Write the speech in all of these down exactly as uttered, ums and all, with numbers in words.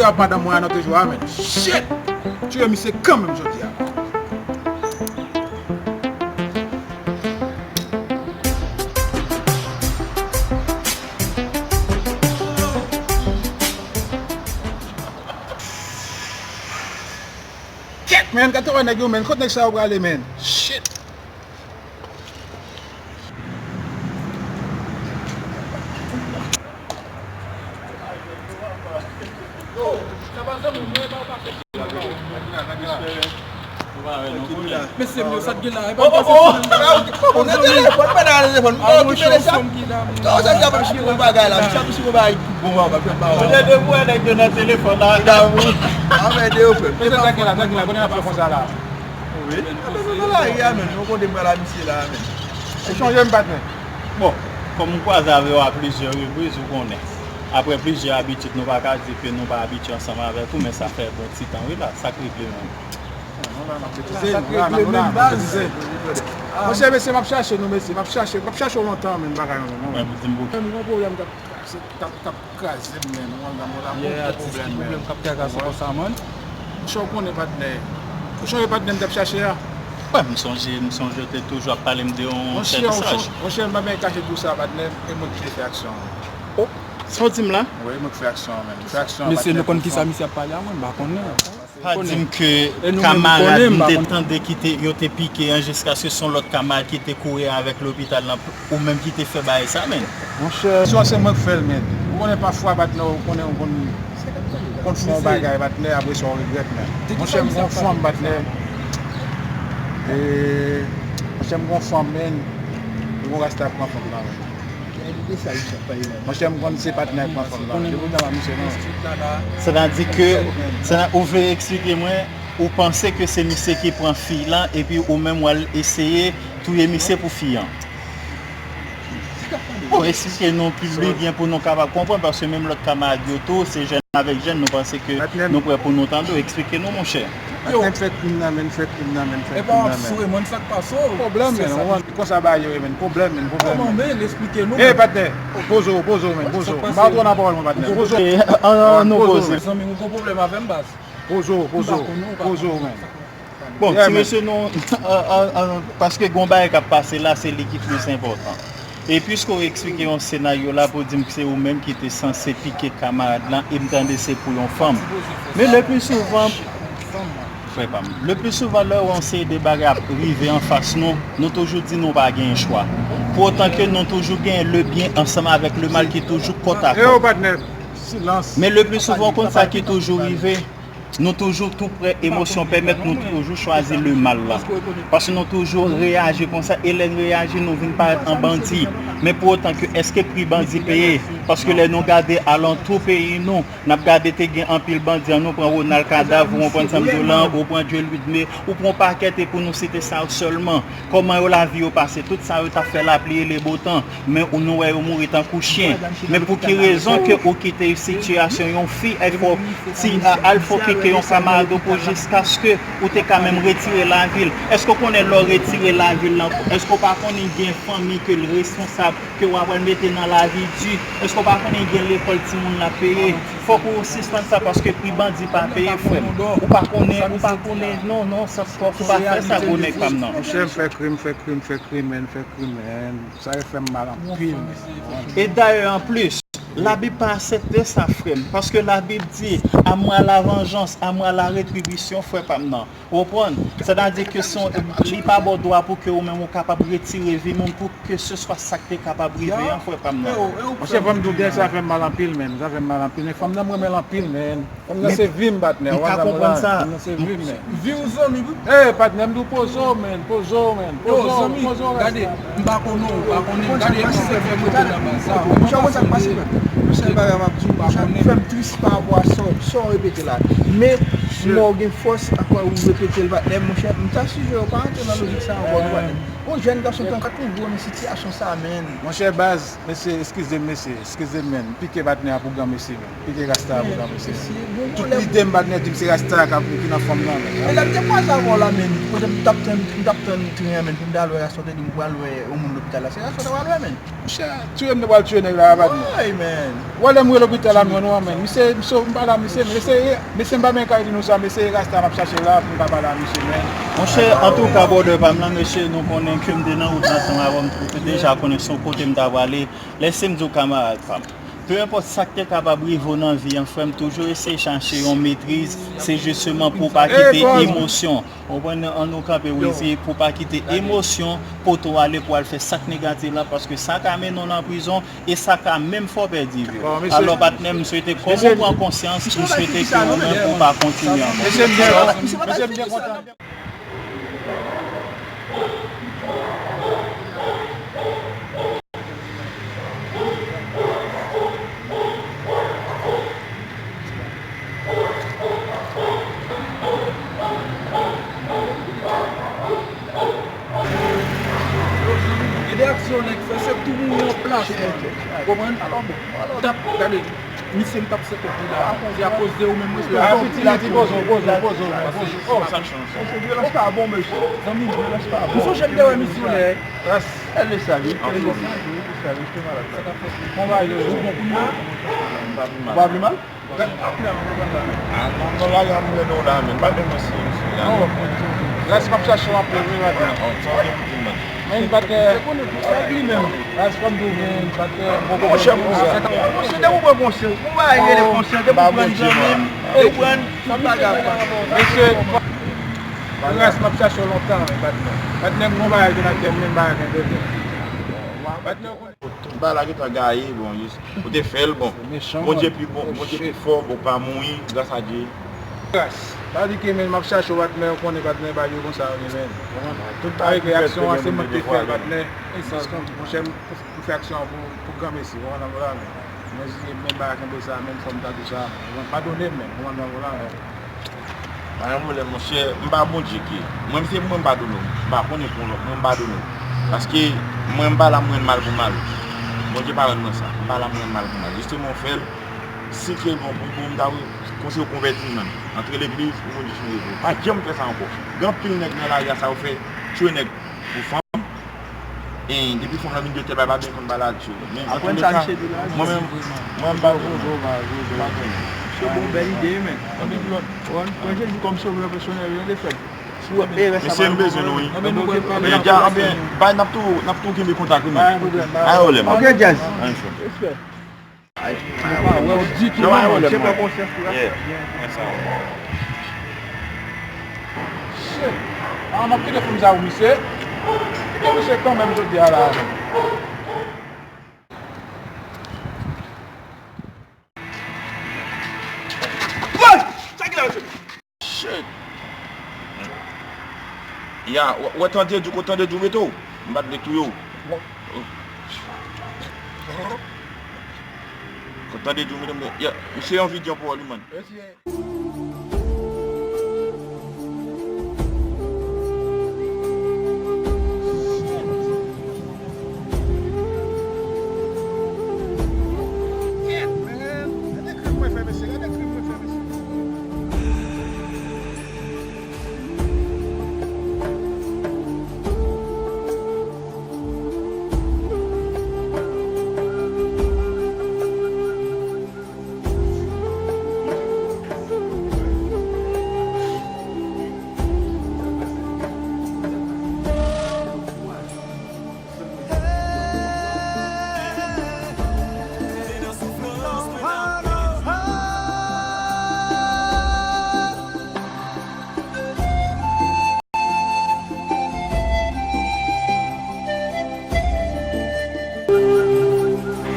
Ap madanm mwen a nan toujou a, men. Shit! Tiye misye kanmenm jodi a. Kèt, men, gade wè nèg yo, men. Kot nèg sa yo prale, men? Shit! Mesye m yo, sa t gen la? E pa Oh, oh, oh, nan telefòn, pa nan telefòn, m pa okipe de sa. Kòman sa, sa ap chire yon bagay la, misye ap chire yon bagay tout bon, papa, fè pa. Mwen te dwe wè nèg yo nan telefòn la. Damou. Anmède yo, frè m. Mesye, sa t gen la, sa t gen la, konnen n ap fè konsa la. Wi. Anmède yo nan lari a, men. Yon kote m pral a misye la, men. Ou chonje m, patnè? Bon, kòm m kwaze avè w a plizyè repriz, ou konnen. Apre plizyè abitid, nou pa ka di ke nou pa abitye ansanm avèk ou, men sa fè bon ti tan, wi la, sa k regle menm. Monchè, mesye, m ap chache nou, mesye. M ap chache, m ap chache w lontan, men m pa ka jwenn ou, non, men. Mwen, pou di m pou... Men m gon pwoblèm k ap kraze, k ap, k ap kraze m, men. Ou konn, m ap gen pwoblèm, men. Pwoblèm k ap trakase konsa, man. Monchè, ou konnen, patnè. Ou sonje patnè m t ap chache a? Wi, m sonje, m sonje w te toujou ap pale m de yon sèten saj. Monchè, m pa bay kache tou sa, patnè, e mwen ki te fè aksyon an. Oh, sa w di m la? Wi, mwen ki fè aksyon an, men. Fè aksyon an, patnè. Mesye, nou konn kisa misye ap pale a, mwen, m pa konnen. Pa di m ke kamarad m te tande ki te, yo te pike an, jiskaske se yon lòt kamarad ki te kouri avèk lopital lan, ou menm ki te fè bagay sa, men. Monchè, swa se mwen k fè l, men. Ou konnen pafwa, patnè, ou konnen, ou konn, ou konn fè yon bagay, patnè, apre sa, ou regrèt, men. Monchè, m gon fanm, patnè. E, monchè, m gon fanm, men. M gon rasta k pran fanm nan, men. Monchè, m konn se patnè ak fanm nan. Depi w ta pa misye non. Sètadi ke, sètadi ou vle eksplike mwen, ou panse ke se misye ki pran fi lan, epi ou menm w al eseye touye misye pou fi an. Bon, eksplike nou piblik byen pou nou kapab konprann, paske menm lòt kamarad yo tou, se jèn avèk jèn, nou panse ke nou prè pou nou tande w. Eksplike nou, monchè. Patnè, m fè krim nan, men, m fè krim nan, men, m fè krim nan, men. Epa, sou e mwen sa k pase w. Pwoblèm, men, ou konn konsa bagay yo ye, men. Pwoblèm, men, pwoblèm, men. Kòman, men, eksplike nou, men. Patnè, poze w, poze w, men, poze w. M pa twò nan pawòl mwen, patnè. Poze w. An nou poze. Zanmi m, ou gon pwoblèm avè m, baz. Poze w, poze w, poze w, men. Bon, ti mesye, nou, an, an, an, paske gon bagay k ap pase la, se li ki plis enpòtan. E piske w eksplike yon senaryo la pou di m ke se ou menm ki te sanse pike kamarad lan, e m tande se pou yon fanm. Men le pli souvan, frè pa m, le pli souvan lè yon seri de bagay ap rive anfas nou, nou toujou di nou pa gen chwa. Pou otan ke nou toujou gen le byen ansanm avèk le mal ki toujou kòtakòt. Men le pli souvan, w konn sa ki toujou rive? Nou toujou tou prè, emosyon pèmèt nou toujou chwazi le mal la. Paske nou toujou reyaji konsa, e lè n reyaji, nou vin parèt an bandi. Men pou otan ke, èske pri bandi peye? Paske lè nou gade alantou peyi nou, n ap gade te gen anpil bandi, an nou pran Ronald Kadav, ou pran Sam Dolan, ou pran Djel Widme, ou pran yon pakèt, e pou nou site sa yo sèlman. Kòman yo lavi yo pase? Tout sa yo t ap fè lapli e le botan, men ou nou wè yo mouri tankou chen. Men pou ki rezon ke ou kite sitiyasyon yon fi, èl fè w ti, a, al fè w pike yon kamarad ou pou jiskaske ou te ka menm retire lavi l? Èske w konnen lè w retire lavi l lan, èske w pa konnen gen fanmi ke l responsab, ke w apral mete nan lavi di? Èske w pa konnen gen lekòl timoun l ap peye? Fòk ou sispann sa paske pri bandi pa peye, frè m. Ou pa konnen, ou pa konnen, non, non, sa fòk ou pa fè sa, gwo nèg pa m nan. Monchè, m fè krim, fè krim, fè krim, men, fè krim, men. Sa yo fè m mal anpil, men. E dayè, anplis, Labib pa aksepte sa, frè m, paske Labib di, à moi la vengeance, à moi la rétribution, frè pa m nan. Ou konprann? Sètadi ke se yon, li pa ba w dwa pou ke ou menm ou kapab retire vi moun pou keseswa sa k te kapab rive an, frè pa m nan. Monchè, fò m di w, sa fè m mal anpil, men. Sa fè m mal anpil, men fanm nan, m renmen l anpil, men. Fanm nan se vi m, patnè. M ka konprann sa. Fanm nan se vi m, men. Vi w zanmi, wi. Ey, patnè, m di w poze w, men. Poze w, men. Poze w, poze w, gade, m pa konnen w, m pa konnen m, gade, m se fè mwen te nan baz sa. Monchè, ou konn sa k pase, men? Yon sèl bagay m ap di w, monchè, ou fè m tris pa rapò a sa w, sa w repete la. Men, Mò gen fòs, ankò ou repete l, patnè. Monchè, m ta sijere w pa antre nan lojik sa ankò, non, patnè. Yon jèn gason tankou ou nan sitiyasyon sa, menn. Monchè, baz, mesye, eskize m, mesye, eskize m, menn. M pike patnè a pou granmesi, menn. M pike rasta a pou granmesi, menn. Tout lide m, patnè, di m se rasta a k ap, ki nan fanm nan, menn. E lè m te kwaze avè w la, menn, kote m t ap tann, m t ap tann tren an, menn, pou m ta al wè rasta, w te di m ou pral wè yon moun lopital la. Se rasta w ta pral wè, menn. Monchè, tiye m te pral tiye nèg la, patnè. Woy, menn. Wè lè m rive lopital la, m jwenn ou an, menn. Misye, misye, m pale a misye, mesye, mesye, m pa menm ka di nou sa, mesye, rasta m ap chache la, pou m ka pale a misye, menn. Monchè, antouka, brother pa m lan, mesye, nou konnen ke m te nan wout la ansanm avè w, m te deja konnen se yon kote m ta prale. Lèse m di w, kamarad pa m. Peu importe sa k te kapab rive w nan vi an, frè m, toujou eseye chache yon metriz. Se jisteman pou w pa kite emosyon. Konprann, ann nou kanpe, wi, se pou pa kite emosyon pote w ale pou al fè sa k negatif la, paske sa ka mennen w nan prizon e sa ka menm fè w pèdi vi w. Alò, patnè, m swete kòm ou pran konsyans, m swete ke ou menm ou pa kontinye ankò. Mesye, m byen kontan. Mesye, m byen kontan. Gen de aksyon nèg fè, se tou mouri an plas, konprann? Alò, bon, alò, tap, gade, misye m tap sete kou la, se akoz de ou menm, mwen se. Ah, piti la, ti pozo, pozo, pozo, pozo. Oh, sa chans. Mesye, vyolans pa bon, mesye. Zanmi, vyolans pa bon. Ou sonje m te wè misyonè? Ras. El le salut, el le salut, el le salut, se malad la. Konba yo, ou bon kounye a? Ou pa pi mal? Ou pa pi mal? Ah, non, non, la, y a mwen, non, la, men, pa menm si, si, la. Ras m ap chache w anpil, wi, maten. Oh, sa w te pou di, man. Men, patnè, se konnen tout sa li menm. Ras fòm de ven, patnè, bon, bon, bon, bon. Monchè, depi ou pran konsyans, ou pa rele konsyans, depi ou pran zanmi m, e ou pran tout bagay. Mesye, ras m ap chache w lontan, men, patnè. Patnè, m gon bagay ki nan tèt mwen, m pa gen bezwen. Patnè, Tout bagay la gentan gaye, bon, jis, ou te fè l, bon. Bondye pi bon, Bondye pi fò, bon, pa mouri, gras a Dye. Gras. Pa di ke, men, m ap chache w, patnè, ou konnen patnè bagay yo konsa yo ye, men. Tout bagay ki fèt, aksyon an, se mwen ki te fè l, patnè. Monchè, m, m fè aksyon an pou, pou granmesi, ou konprann, men. Mwen, men bagay kenbe sa, men fò m ta di sa. Padone m, men, ou konprann, men. Pa gen pwoblèm, monchè. M pa Bondye ke. Mwen, se mwen, m padone w. M pa konnen pou lòt, mwen, m padone w. Paske mwen, m pa la m rann mal pou mal. Bondye pa rann mwen sa. M pa la m rann mal pou mal. Jisteman, w fè l. Si ke l bon pou, pou m ta konseye w konvèti, menm. Antre legliz, pou Bondye chanje vi w. Pa janm fè sa ankò. Gen anpil nèg nan lari a, sa yo fè, tchwe nèg pou fanm. E depi fanm nan vin de tèt, bagay pa byen konn pale a Dye. Men, antouleka, mwen menm, mwen m pa konnen. Se bon, bèl ide, men. Anpil lòt. Pran Jezi kòm sovè pèsonèl, yon defèt. Mesye, m bezwen nou, wi. Men, dja, anben, bay, n ap tou, n ap tou kenbe kontak, wi, men. Pa gen pwoblèm. Ok, Jazz. Respè. Ay, m pa wè w ditou non, man. Chèf konsyans ou la. Yeah. Shit. Ah, m ap kite fim sa pou misye. Kite misye kanmenm jodi a la. Woy! Sa ki la, mesye? Shit. Ya, w, w tande di, w tande di w mete w. M pa t vle touye w. Kontan de di w, medam, ya, misye yon vidyo pou ou, li, man. Gade krim mwen fè, mesye, gade krim mwen fè, mesye.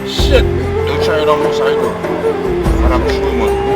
Shit! Yo chayo nan konsa, yo. Sa t ap cho, man.